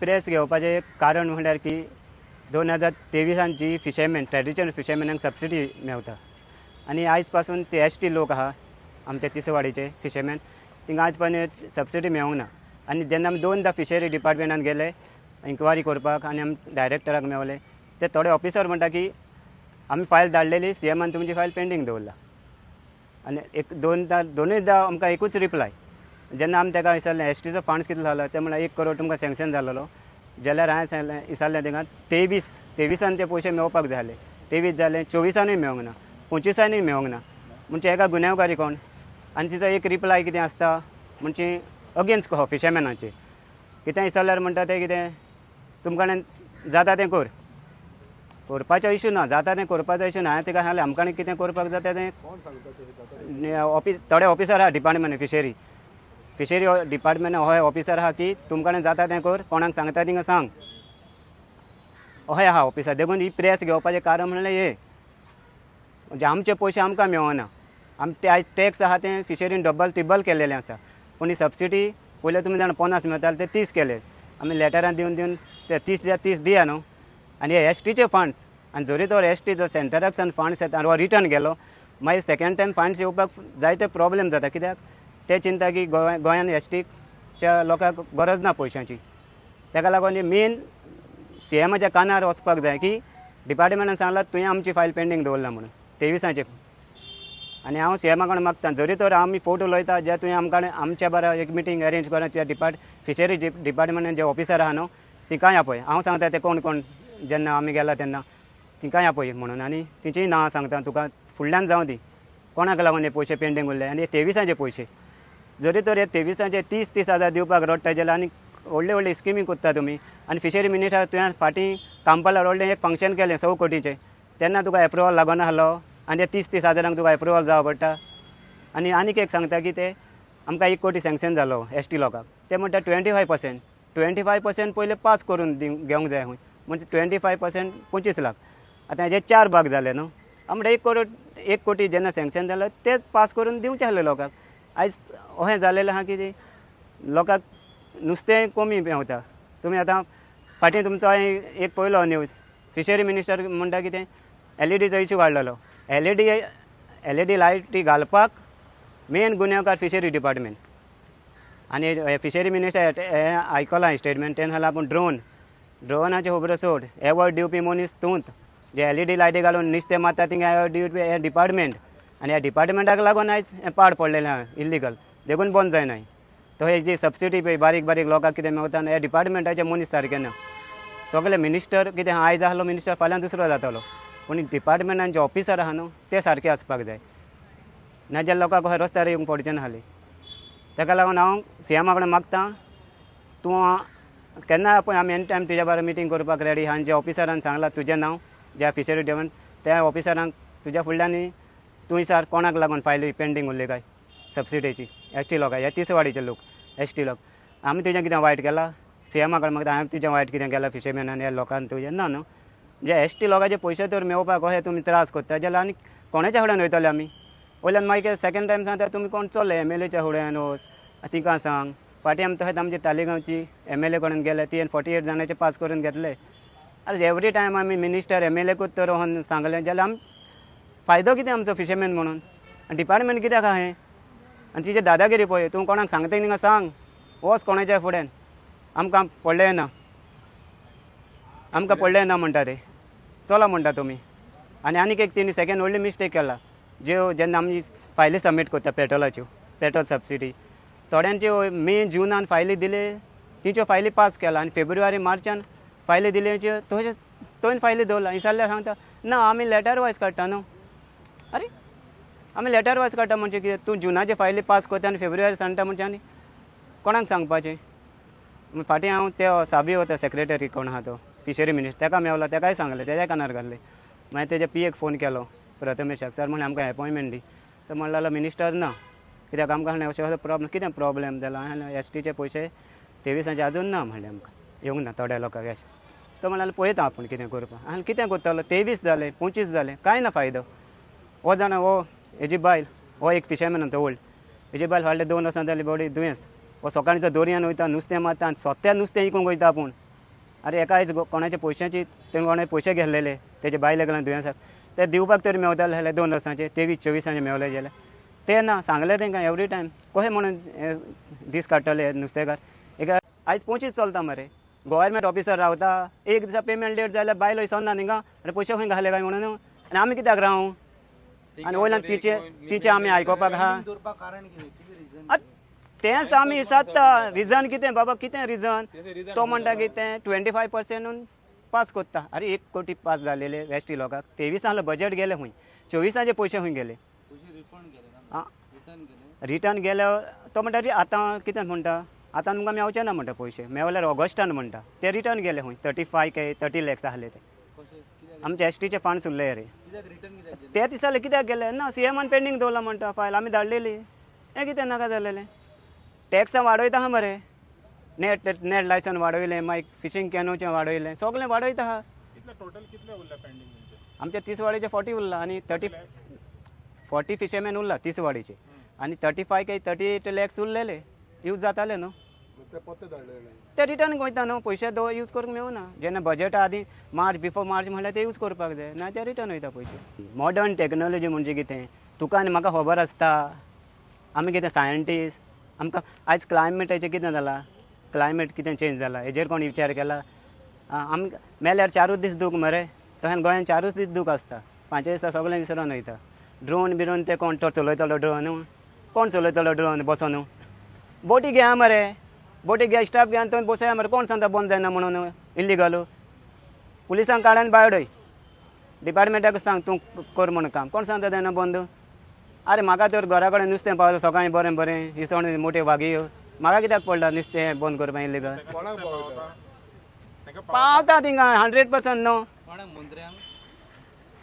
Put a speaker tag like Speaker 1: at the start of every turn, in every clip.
Speaker 1: Press घेवपाचें एक कारण म्हणल्यार की 2023 जी फिशरमॅन, ट्रेडिशनल फिशरमॅनांक सबसिडी मेवता आनी आयज पासून ते एस टी लोक आहा आमचे तिसवाडीचे फिशरमॅन, तिंगा आयज पर्यंत सबसिडी मेळूंक ना. आनी जेन्ना आमी दोनदा फिशरी डिपार्टमेंटान गेले इन्क्वायरी करपाक आनी आमी डायरेक्टराक मेवले, ते थोडे ऑफिसर म्हणटा की आमी फायल धाडलेली, सी एमान तुमची फायल पेंडींग दवरला. आनी एक दोनदा दोनूयदा आमकां एकूच रिप्लाय. जेन्ना आमी ताका विचारलें एस टीचो फंड्स कितलो जालो, ते म्हणल्यार 1 करोड तुमकां सँक्शन जालेलो. जाल्यार हांवें सांगलें विचारलें तांकां 23 ते पयशे मेळपाक जाय आसले, 23 जाले, 24 मेळोंक ना, 25 मेळोंक ना. म्हणजे एका गुन्यांवकारी कोण? आनी तिचो एक रिप्लाय कितें आसता म्हणजे अगेन्स्ट कहो फिशरमॅनाचे कितें विचारल्यार म्हणटा ते कितें तुमकां जाता तें कर, करपाचो इशू ना, जाता तें करपाचो इशू ना. हांवें ताका सांगलें आमकां कितें करपाक जाता तें ऑफिस, थोडे ऑफिसर आहा डिपार्टमेंट फिशरी फिशरी डिपार्टमेंट हो ऑफिसर आहा की तुमकां जाता तें कर, कोणाक सांगता तिंगा सांग, अहें आहा ऑफिसर. देखून ही प्रेस घेवपाचें कारण म्हणल्यार हें म्हणजे आमचे पयशे आमकां मेळना. आम ते आयज टॅक्स आहा तें फिशरीन डबल ट्रिबल केलेलें आसा, पूण ही सबसिडी पयलीं तुमी जाणा 50 मेळटाले ते 30 केले. आमी लेटरां दिवन दिवन ते 30 या 30 दिया न्हू. आनी हे एस टीचे फंड्स, आनी जरी तर एस टी जो सेंटराक सान फंड्स येता आनी रिटर्न गेलो मागीर सेकेंड टायम फंड्स येवपाक जायते प्रॉब्लेम जाता. कित्याक ते चिंता की गोंयान एस टीच्या लोकांक गरज ना पयशांची. ताका लागून मेन सी एमाच्या कानार वचपाक जाय की डिपार्टमेंटान सांगलां तुवें आमची फायल पेंडींग दवरला म्हणून 23. आनी हांव सी एमा कडेन मागता जरी तर आमी फोट उलयता जे तुवें आमकां आमच्या बरा एक मिटींग अरेंज करून त्या फिशरी डिपार्टमेंटान जे ऑफिसर आहा न्हू तिकाय आपय. हांव सांगता ते कोण कोण जेन्ना आमी गेला तेन्ना तिकाय आपय म्हणून, आनी तिचीय नांवां सांगता तुका फुडल्यान जावं दी कोणाक लागून हे पयशे पेंडींग उरले. आनी हे 23 पयशे जरी तर हे 23 30-30 हजार दिवपाक रडटा जाल्यार आनी व्हडले व्हडले स्किमी करता तुमी. आनी फिशरी मिनिस्टर तुवें फाटीं कांपाला व्हडलें एक फंक्शन केलें 100 कोटीचें, तेन्ना तुका एप्रुवल लागना आसलो आनी 30-30 हजारांक तुका एप्रुवल जावं पडटा. आनी आनीक एक सांगता की ते आमकां 1 कोटी सँक्शन जालो एस टी लोकांक, ते म्हणटा 25%, 25% पयलीं पास करून घेवंक जाय खंय, म्हणजे 25% 25 लाख. आतां हेजे 4 भाग जाले न्हू. आमकां 1 करोड 1 कोटी जेन्ना सँक्शन जालो तेच पास करून दिवचें आसलें लोकांक. आयज अशें जालेलें आहा की लोकांक नुस्तें कमी मेवता. तुमी आतां फाटीं तुमचो एक पयलो न्यूज फिशरी मिनिस्टर म्हणटा कितें एलईडीचो इशू काडलेलो. एलईडी लायटी घालपाक मेन गुन्यांवकार फिशरी डिपार्टमेंट. आनी फिशरी मिनिस्टर हें आयकलां स्टेटमेंट तेणें सांगलां आपूण ड्रोनाच्यो खबरो सोड, एवॉर्ड दिवपी मनीस तूंच, जे एलईडी लायटी घालून नुस्तें मारता तिंगा एवॉर्ड दिवपी हें डिपार्टमेंट. आनी ह्या डिपार्टमेंटाक लागून आयज हें पाड पडलेलें आहा इल्लिगल, देखून बंद जायना. तो हे जी सबसिडी पळय बारीक बारीक लोकांक कितें मेवता न्हू, ह्या डिपार्टमेंटाचे मनीस सारके ना. सगळे मिनिस्टर कितें आयज आहलो मिनिस्टर फाल्यां दुसरो जातलो, पूण डिपार्टमेंटान जे ऑफिसर आहा न्हू ते सारके आसपाक जाय, नाजाल्यार लोकांक अशें रस्त्यार येवंक पडचें ना हालीं. ताका लागून हांव सी एमा कडेन मागता तूं केन्नाय पळय आमी एनी टायम तुज्या बरोबर मिटींग करपाक रेडी आहा. आनी जे ऑफिसरान सांगलां तुजें नांव ज्या फिशरी डिपार्टमेंट त्या ऑफिसरांक तुज्या फुडल्यान तूं विचार कोणाक लागून फायली पेंडींग उरली काय सबसिडीची एस टी लोकां, ह्या तिसवाडीचे लोक एस टी लोक. आमी तुजें कितें वायट केलां सी एमा कडेन मागता हांवें तुजें वायट कितें केलां फिशरमॅनान ह्या लोकांक तुजें ना न्हू. म्हणजे एस टी लोकांचे पयशे तर मेळोवपाक अशें तुमी त्रास करता जाल्यार आनी कोणाच्या फुड्यान वयतले आमी. वयल्यान मागीर सेकेंड टायम सांगता तुमी कोण चल्ले एम एल एच्या फुड्यान वच तिका सांग. फाटीं आमी तशेंच आमचे तालिगांवची एम एल ए कडेन गेले, ती 48 जाणांचे पास करून घेतले. आरे एवरी टायम आमी मिनिस्टर एम एल एकूच तर वचून सांगलें जाल्यार आमी फायदो कितें आमचो फिशरमॅन म्हणून? आनी डिपार्टमेंट कित्याक आहा हें? आनी तिचे दादागिरी पळय, तूं कोणाक सांगता तिंगा सांग, वच कोणाच्या फुड्यान, आमकां पडलें ना, आमकां पडलें ना म्हणटा ते, चला म्हणटा तुमी. आनी आनीक एक तिणी सेकेंड व्हडली मिस्टेक केला, ज्यो जेन्ना आमी फायली सबमीट करता पेट्रोलाच्यो, पेट्रोल सबसिडी थोड्यांच्यो मे जुनान फायली दिले तिच्यो फायली पास केला आनी फेब्रुवारी मार्चान फायली दिल्यो तशें थंय फायली दवरला. विचारल्यार सांगता ना आमी लेटर वायज काडटा न्हू. आरे आमी लेटर वायज काडटा म्हणजे कितें? तूं जुनाचे फायली पास करता आनी फेब्रुवारी सांगता म्हणजे आनी कोणाक सांगपाचें? फाटीं हांव ते साबी वता सेक्रेटरी कोण आहा तो फिशरी मिनिस्टर ताका मेवलो, ताकाय सांगलें, तेज्या कानार घातलें. मागीर तेज्या पी एक फोन केलो प्रथमेशाक, सर म्हणलें आमकां एपॉयंटमेंट दी. तो म्हणलो मिनिस्टर ना, कित्याक आमकां म्हणलें अशें असो प्रॉब्लम. कितें प्रॉब्लम जाला? हांवें एस टीचे पयशे 23 आजून ना म्हणलें, आमकां येवंक ना थोड्या लोकांक एस. तो म्हणलो पळयता आपूण कितें करपाक. आनी कितें करतलो? 23 जाले, 25 जाले, कांय ना फायदो. हो जाणा हो हेजी बायल, हो एक फिशरमॅनाचो ओल्ड, हेजी बायल फाटले 2 वर्सां जाली बॉडी दुयेंस. हो सकाळींचो दोरयान वयता नुस्तें मारता आनी सोत्या नुस्तें विकूंक वयता आपूण. अरे एका आयज कोणाच्या पयशांची तेणें कोणाचे पयशे घेतलेले तेजे बायले कडल्यान दुयेंसाक ते दिवपाक तरी मेवताले जाल्यार 2 वर्सांचे 23-24 मेवले जाल्यार ते ना सांगले तांकां एवरी टायम कशें म्हणून दीस काडटले नुस्तेकार. एका आयज 25 चलता मरे, गव्हर्मेंट ऑफिसर रावता, एक दिसा पेमेंट लेट जाल्यार बायलो विसरना थिंगा, आनी पयशे खंय घाले काय म्हणून आनी आमी कित्याक रावूं? आनी वयल्यान तिचे आमी आयकोपाक आहा. तेंच आमी विचारता रिजन कितें बाबा, कितें रिजन? तो म्हणटा की तें 25% पास करता. अरे 1 कोटी पास जालेले एस टी लोकांक, 23 बजेट गेले खंय, 24 पयशे खंय गेले? रिटर्न गेले. तो म्हणटा रे आतां कितें म्हणटा, आतां तुमकां मेवचे ना म्हणटा पयशे, मेवल्यार ऑगस्टान म्हणटा. ते रिटर्न गेले खंय, 35 काय 30 लॅक्स आहले ते आमचे एस टीचे फंड्स उरले रे. ते दिसाले कित्याक गेले ना, सीएमान पेंडींग दवरला म्हणटा फायल आमी धाडलेली, हें कितें नाका जालेलें. टॅक्सां वाडयता आहा मरे, नेट नेट लायसन वाडयलें, मागीर फिशींग कॅनोचें वाडयलें, सगळें वाडयता आहा. आमचे तिसवाडीचे 40 उरला आनी 30-40 फिशरमॅन उरला तिसवाडीचे, आनी 35 काय 38 लॅक्स उरलेले यूज जाताले न्हू, ते रिटर्न वयता न्हू पयशे दो यूज करूंक मेळना. जेन्ना बजेटा आदी मार्च बिफोर मार्च म्हणल्यार ते यूज करपाक जाय, ना ते रिटर्न वयता पयशे. मॉडर्न टॅक्नोलॉजी म्हणजे कितें तुका आनी म्हाका खबर आसता, आमी कितें सायंटिस्ट, आमकां आयज क्लायमेटाचें कितें जालां, क्लायमेट कितें चेंज जाला हेजेर कोण विचार केला? आमकां मेल्यार 4 दीस दूख मरे, तशें गोंयान 4 दीस दूख आसता, 5 दिसा सगळें विसरोन वयता. ड्रोन बिरोन ते कोण तो चलयतलो ड्रोन, कोण चलयतलो ड्रोन बसोन? बोटी घेया मरे, बोटी घे, स्टाफ घेया थंय बसया मरे, कोण सांगता बंद जायना म्हणून इल्लिगल? पुलिसांक काड आनी भायर उडय, डिपार्टमेंटाक सांग तूं कर म्हणून काम, कोण सांगता जायना बंद? अरे म्हाका तर घरा कडेन नुस्तें पावता सकाळीं बरें बरें, इसवण मोट्यो वागयो, म्हाका कित्याक पडला नुस्तें बंद करपाक इल्लिगल? पावता थिंगा 100% न्हू.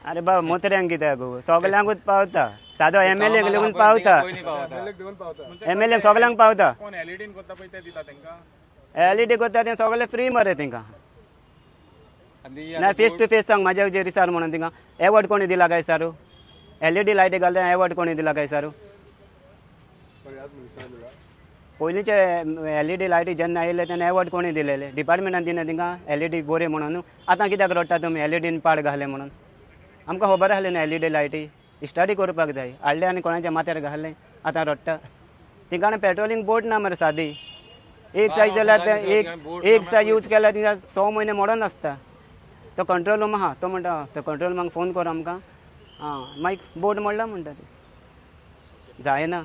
Speaker 1: अरे बाबा मोत्र्यांक कित्याक गो, सगल्यांकूच पावता, सादो एमएलए लेगून पावता, एमएलए सगल्यांक पावता. एलईडी करता तें सगळें फ्री मरे तेंकां. ना फेस टू फेस सांग म्हाज्या जे रिसार म्हणून थिंगा एवॉर्ड कोणी दिला काय सारू? एलईडी लायटी घालता एवॉर्ड कोणी दिला काय सारू? पयलींचे एलईडी लायटी जेन्ना आयिल्ले तेन्ना एवॉर्ड कोणी दिलेले? डिपार्टमेंटान दिना तिंका एलईडी बरी म्हणून. आतां कित्याक रडटा तुमी एलईडीन पाड घाले म्हणून? आमकां खबर आसलें न्हू एलईडी लायटी स्टडी करपाक जाय, हाडले आनी कोणाच्या माथ्यार घाले आतां रडटा. तिंका पेट्रोलिंग बोट ना मरे सादी, एक सायज जाल्यार ते एक सायज यूज केल्यार तिंगा 6 म्हयने मोडोन आसता. तो कंट्रोल रूम आहा, तो म्हणटा तो कंट्रोल रुमाक फोन कर आमकां, आं मागीर बोट मोडला म्हणटा ते, जायना.